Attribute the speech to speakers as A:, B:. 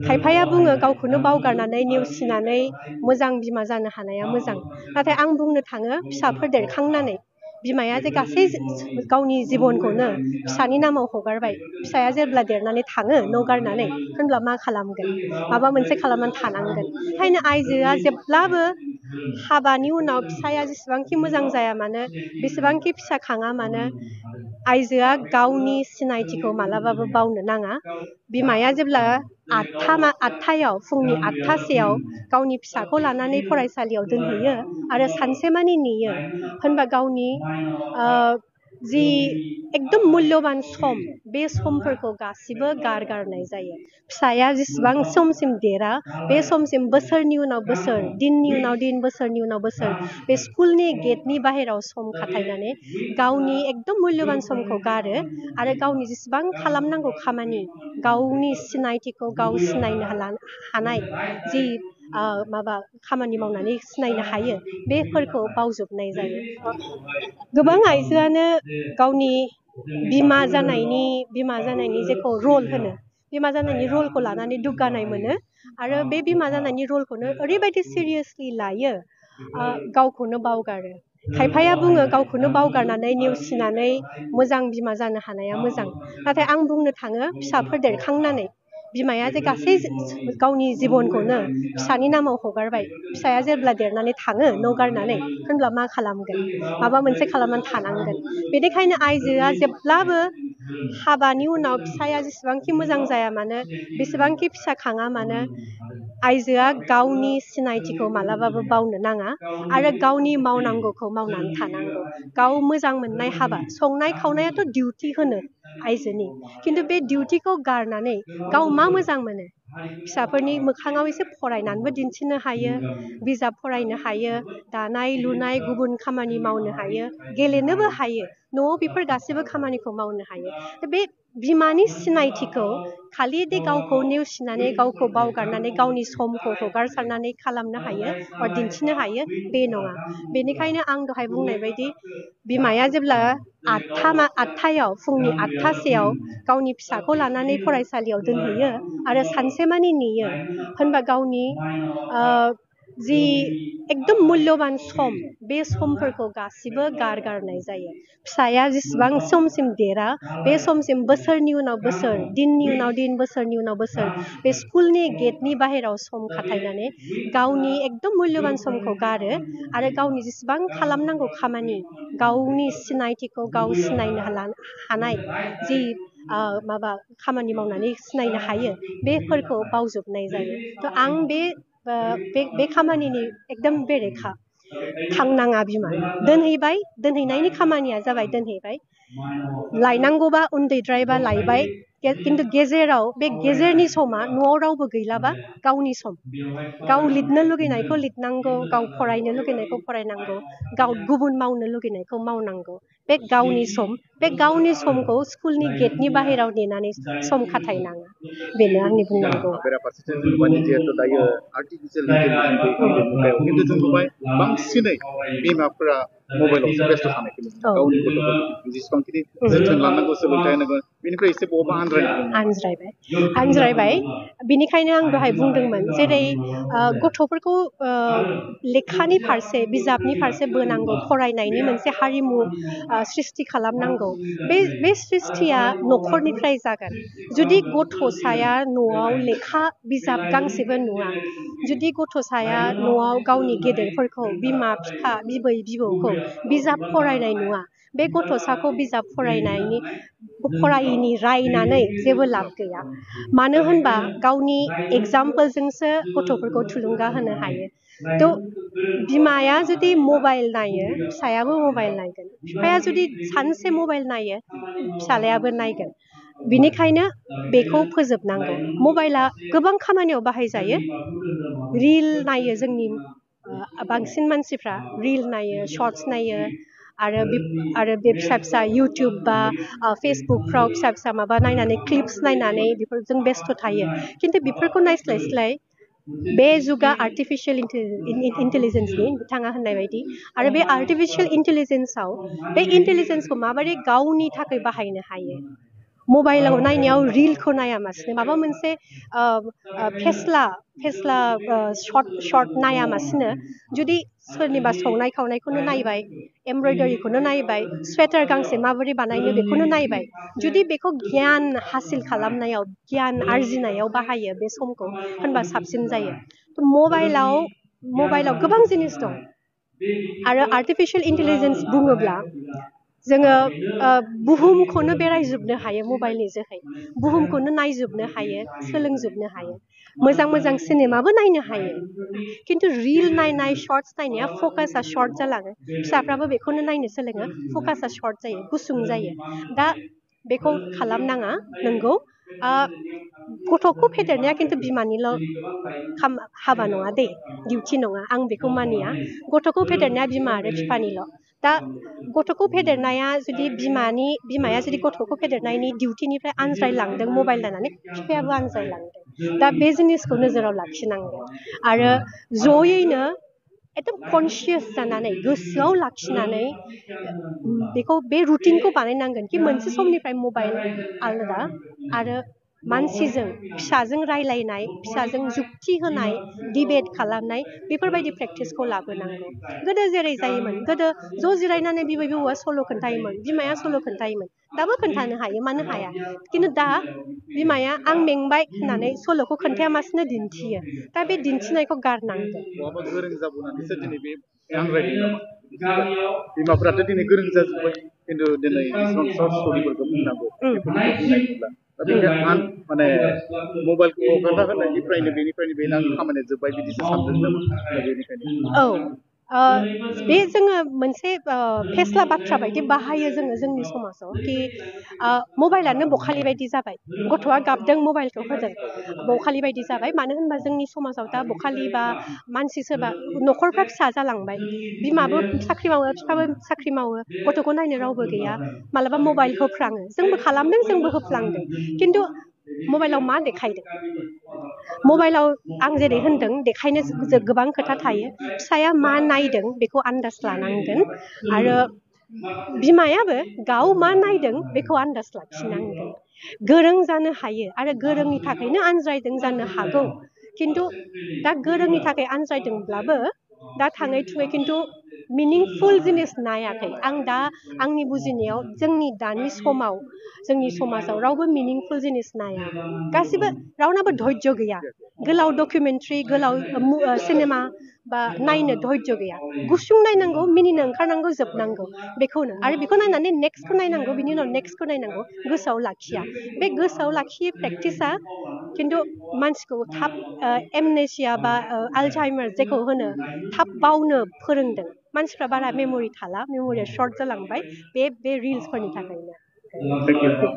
A: खायफाया बुङो गावखौनो बावगारनानै नेवसिनानै मोजां बिमा जानो हानाया मोजां। नाथाय आं बुंनो थाङो फिसाफोर देरखांनानै बिमाया जे गासै गावनि जिबनखौनो फिसानि नामाव हगारबाय, फिसाया जेब्ला देरनानै थाङो न' गारनानै, होनब्ला मा खालामगोन? माबा मोनसे खालामनानै थानांगोन। ओंखायनो आइजोआ जेब्लाबो हाबानि उनाव फिसाया जेसेबांखि मोजां जाया मानो, बेसेबांखि फिसा खाङा मानो, आइजोआ गावनि सिनायथिखौ मालाबाबो बावनो नाङा। बिमाया जेब्ला आठथायाव फुंनि 8:00सेयाव गावनि फिसाखौ लानानै फरायसालियाव दोनहैयो आरो सानसेमानि नेयो, होनबा गावनि जि एकदम मूल्यबान सम, बे समफोरखौ गासिबो गारनाय जायो। फिसाया जेसेबां समसिम देरा, बे समसिम बोसोरनि उनाव बोसोर, दिननि उनाव दिन, बोसोरनि उनाव बोसोर बे स्कुलनि गेटनि बाहेराव सम खाथायनानै गावनि एकदम मूल्यबान समखौ गारो आरो गावनि जेसेबां खालामनांगौ खामानि, गावनि सिनायथिखौ गाव सिनायनो हानाय जि माबा खामानि मावनानै सिनायनो हायो, बेफोरखौ बावजोबनाय जायो। गोबां आइजोआनो गावनि बिमा जानायनि जेखौ रल होनो, बिमा जानायनि रलखौ लानानै दुग्गानाय मोनो आरो बे बिमा जानायनि रलखौनो ओरैबायदि सिरियासलि लायो, गावखौनो बावगारो। खायफाया बुङो गावखौनो बावगारनानै नेवसिनानै मोजां बिमा जानो हानाया मोजां। नाथाय आं बुंनो थाङो फिसाफोर देरखांनानै बिमाया जे गासै गावनि जिबनखौनो फिसानि नामाव हगारबाय, फिसाया जेब्ला देरनानै थाङो न' गारनानै, होनब्ला मा खालामगोन? माबा मोनसे खालामनानै थानांगोन। बेनिखायनो आइजोआ जेब्लाबो हाबानि उनाव फिसाया जेसेबांखि मोजां जाया मानो, बेसेबांखि फिसा खाङा मानो, आइजोआ गावनि सिनायथिखौ मालाबाबो बावनो नाङा आरो गावनि मावनांगौखौ मावनानै थानांगौ। गाव मोजां मोननाय हाबा, संनाय खावनायाथ' डिउटि होनो आइजोनि, खिन्थु बे डिउटिखौ गारनानै गाव मा मोजां मोनो, फिसाफोरनि मोखाङाव एसे फरायनानैबो दिन्थिनो हायो, बिजाब फरायनो हायो, दानाय लुनाय गुबुन खामानि मावनो हायो, गेलेनोबो हायो, न'आव बेफोर गासैबो खामानिखौ मावनो हायो। बे बिमानि सिनायथिखौ खालि दे गावखौ नेवसिनानै, गावखौ बावगारनानै, गावनि समखौ हगारसारनानै खालामनो हायो बा दिन्थिनो हायो, बे नङा। बेनिखायनो आं दहाय बुंनाय बायदि बिमाया जेब्ला 8:00 फुंनि 8:00सेयाव गावनि फिसाखौ लानानै फरायसालियाव दोनहैयो आरो सानसेमानि नेयो, होनबा गावनि जि एकदम मूल्यबान सम, बे समफोरखौ गासिबो गारनाय जायो। फिसाया जेसेबां समसिम देरा, बे समसिम बोसोरनि उनाव बोसोर, दिननि उनाव दिन, बोसोरनि उनाव बोसोर बे स्कुलनि गेटनि बाहेराव सम खाथायनानै गावनि एकदम मूल्यबान समखौ गारो आरो गावनि जेसेबां खालामनांगौ खामानि, गावनि सिनायथिखौ गाव सिनायनो हानाय जि माबा खामानि मावनानै सिनायनो हायो, बेफोरखौ बावजोबनाय जायो। थ' आं बे खामानिनि एकदम बेरेखा। थांनाङा बिमा, दोनहैबाय, दोनहैनायनि खामानिया जाबाय दोनहैबाय, लायनांगौबा उन्दैद्रायबा लायबाय, खिन्थु गेजेराव बे गेजेरनि समा न'आव रावबो गैलाबा गावनि सम, गाव लिरनो लुगैनायखौ लिरनांगौ, गाव फरायनो लुगैनायखौ फरायनांगौ, गाव गुबुन मावनो लुगैनायखौ मावनांगौ। बे गावनि सम, बे गावनि समखौ स्कुलनि गेटनि बाहेराव नेनानै सम खाथायनाङा। बेनो आंनि बुंनांगौ।
B: बेराफारसेथिं जों नुबाय जिहेतु दायो आर्टिफिशियेल इन्टेलिजेन्स नैबे मुगायाव खिन्थु जों नुबाय बांसिनै बिमाफोरा मबाइलावसो बेस्थ' थानायखौ नुनो मोनो। गावनि गथ'फोरखौ जेसेबांखिनि जोथोन लानांगौ, सोलोंथाइ होनांगौ, बेनिफ्राय एसे बबा
A: आनज्रायबाय। बिनिखायनो आं दहाय बुंदोंमोन, जेरै गथ'फोरखौ लेखानि फारसे, बिजाबनि फारसे बोनांगौ, फरायनायनि मोनसे हारिमु सृष्टि खालामनांगौ। बे सृष्टिया न'खरनिफ्राय जागोन। जुदि गथ'साया न'आव लेखा बिजाब गांसेबो नुवा, जुदि गथ'साया न'आव गावनि गेदेरफोरखौ, बिमा बिफा, बिबै बिबौखौ बिजाब फरायनाय नुवा, बे गथ'साखौ बिजाब फरायैनि रायनानै जेबो लाब गैया। मानो होनबा गावनि एगजामपोलजोंसो गथ'फोरखौ थुलुंगा होनो हायो। थ' बिमाया जुदि मबाइल नायो, फिसायाबो मबाइल नायगोन। बिफाया जुदि सानसे मबाइल नायो, फिसालायाबो नायगोन। बिनिखायनो बेखौ फोजोबनांगौ। मबाइला गोबां खामानियाव बाहायजायो। रिल नायो जोंनि बांसिन मानसिफ्रा, रिल नायो, शर्ट्स नायो आरो बे फिसा फिसा इउटुब बा फेसबुकफ्राव फिसा फिसा माबा नायनानै, क्लिप्स नायनानै बेफोरजों बेस्थ' थायो। खिन्थु बेफोरखौ नायस्लायस्लाय बे जुगा आर्टिफिशियेल इन्टेलिजेन्सनि, बिथाङा होननाय बायदि, आरो बे आर्टिफिशियेल इन्टेलिजेन्सआव बे इन्टेलिजेन्सखौ माबोरै गावनि थाखाय बाहायनो हायो, मबाइलाव नायनायाव रिलखौ नायामासिनो माबा मोनसे फेस्ला शर्ट नायामासिनो जुदि सोरनिबा संनाय खावनायखौनो नायबाय एमब्रयडारिखौनो नायबाय स्वेटार गांसे माबोरै बानायनो बेखौनो नायबाय जुदि बेखौ गियान हासिल खालामनायाव गियान आरजिनायाव बाहायो बे समखौ होनबा साबसिन जायो मबाइलाव गोबां जिनिस दं आरो आर्टिफिशियेल इन्टेलिजेन्स बुङोब्ला जोङो बुहुमखौनो बेरायजोबनो हायो मबाइलनि जोहै बुहुमखौनो नायजोबनो हायो सोलोंजोबनो हायो मोजां मोजां सिनेमाबो नायनो हायो खिन्थु रिल नायनाय शर्ट्स नायनाया फकासा शर्ट जालाङो फिसाफ्राबो बेखौनो नायनो सोलोङो फकासा शर्ट जायो गुसुं जायो दा बेखौ खालामनाङा नंगौ गथ'खौ फेदेरनाया खिन्थु बिमानिल' हाबा नङा दे डिउटि नङा आं बेखौ मानिया गथ'खौ फेदेरनाया बिमा आरो बिफानिल' दा गथ'खौ फेदेरनाया जुदि बिमाया जुदि गथ'खौ फेदेरनायनि डिउटिनिफ्राय आनज्रायलांदों मबाइल नायनानै बिफायाबो आनज्रायलांदों दा बे जिनिसखौ नोजोराव लाखिनांगौ आरो जयैनो एकदम कनसियास जानानै गोसोआव लाखिनानै बेखौ बे रुटिनखौ बानायनांगोन कि मोनसे समनिफ्राय मबाइल आलादा आरो मानसिजों फिसाजों रायलायनाय फिसाजों जुक्ति होनाय डिबेट खालामनाय बेफोरबायदि प्रेक्टिसखौ लाबोनांगौ गोदो जेरै जायोमोन गोदो ज' जिरायनानै बिबै बिबौआ सल' खोन्थायोमोन बिमाया सल' खोन्थायोमोन दाबो खोन्थानो हायो मानो हाया खिन्थु दा बिमाया आं मेंबाय होननानै सल'खौ खोन्थायामासिनो दिन्थियो दा बे दिन्थिनायखौ गारनांगोन
B: बहाबा गोरों जाबोनानैसो दिनै बे आनज्रायदों नामा बिमाफोराथ' दिनै गोरों जाजोब्बाय खिन्थु दिनै जेसेबां सर्ट स्ट'रिफोरखौ बुंनांगौ बेफोरखौ बुंनाय नंला दा बेखायनो माने मबाइलखौ हगारना होनायनिफ्रायनो बेनिफ्रायनो बेनो आं खामानिया जोब्बाय बिदिसो सानदों नामा दा बेनिखायनो
A: बे जोङो मोनसे फेस्ला बाथ्रा बायदि बाहायो जोङो जोंनि समाजाव कि मबाइलानो बखालि बायदि जाबाय गथ'आ गाबदों मबाइलखौ होदों बखालि बायदि जाबाय मानो होनबा जोंनि समाजाव दा बखालि बा मानसि सोरबा न'खरफ्रा फिसा जालांबाय बिमाबो साख्रि मावो बिफाबो साख्रि मावो गथ'खौ नायनो रावबो गैया मालाबा मबाइल होफ्लाङो जोंबो खालामदों जोंबो होफ्लांदों खिन्थु मबाइलाव मा देखायदों मबाइलाव आं जेरै होनदों देखायनो गोबां खोथा थायो फिसाया मा नायदों बेखौ आन्दाज लानांगोन आरो बिमायाबो गाव मा नायदों बेखौ आन्दाज लाखिनांगोन गोरों जानो हायो आरो गोरोंनि थाखायनो आनज्रायदों जानो हागौ खिन्थु दा गोरोंनि थाखाय आनज्रायदोंब्लाबो दा थाङै थुङै खिन्थु मिनिंफुल जिनिस नायाखै आं दा आंनि बुजिनायाव जोंनि दानि समाव जोंनि समाजाव रावबो मिनिंफुल जिनिस नाया गासिबो रावनाबो धैर्य गैया गोलाव डकुमेन्ट्रि गोलाव सिनेमा बा नायनो धैर्य गैया गुसुं नायनांगौ मिनिनो ओंखारनांगौ जोबनांगौ बेखौनो आरो बेखौ नायनानै नेक्स्टखौ नायनांगौ बिनि उनाव नेक्स्टखौ नायनांगौ गोसोआव लाखिया बे गोसोआव लाखियै प्रेक्टिसा खिन्थु मानसिखौ थाब एमनेसिया बा आलजाइमार जेखौ होनो थाब बावनो फोरोंदों मानसिफ्रा बारा मेम'रि थाला मेम'रिया सर्ट जालांबाय बे रिल्सफोरनि थाखायनो